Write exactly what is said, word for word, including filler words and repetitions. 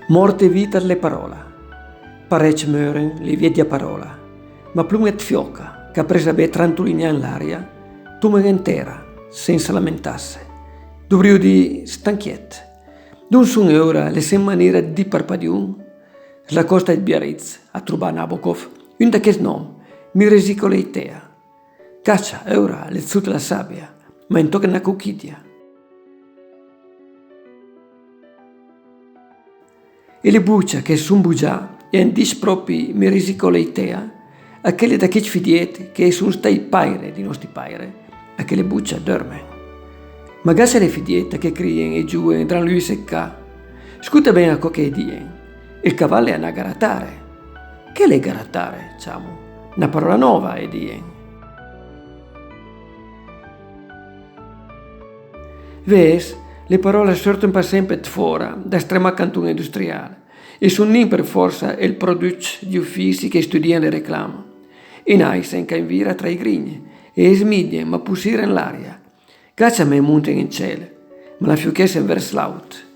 Mòrt e vita de le paròla. Parelhs meuren, le vièlha paròla. Ma plom e fiòca, qu'après aver trantolinhat en l'ària, toman en tèrra, sensa lamentar-se. Dobriu ditz: Tanquèt. D'ont son eura le cent maniera de dire parpalhon? Es la còsta de Biarritz, a trobat Nabokov, un d'aqueles nòms, Miresicoleitea. Cacha, eura, le sot la sàbia, ma en tòca una coquilha. E le bocha que son boja, e en ditz pròpi Miresicoleitea, aquele d'aqueles filhets que son stai paire de nòsti paire, aquele bocha dòrmen. Ma gacha le filhets que crien e joguen dran lui se ca. Escota ben aquò que dien. El caval l'è anat garatare. Quel è garatare, chamo? Una paròla nòva, e dien. Ves, le paròlas sòrten pas semper de fòra, dal extrèm canton industrial, e son nin per fòrça el produch d'i ofici que estudien le reclam. E naisson ca en vira tra i grinhs, e es milhen ma possir en l'ària. Gacha me monten en cèl, ma la fiuquèssen vèrs l'aut.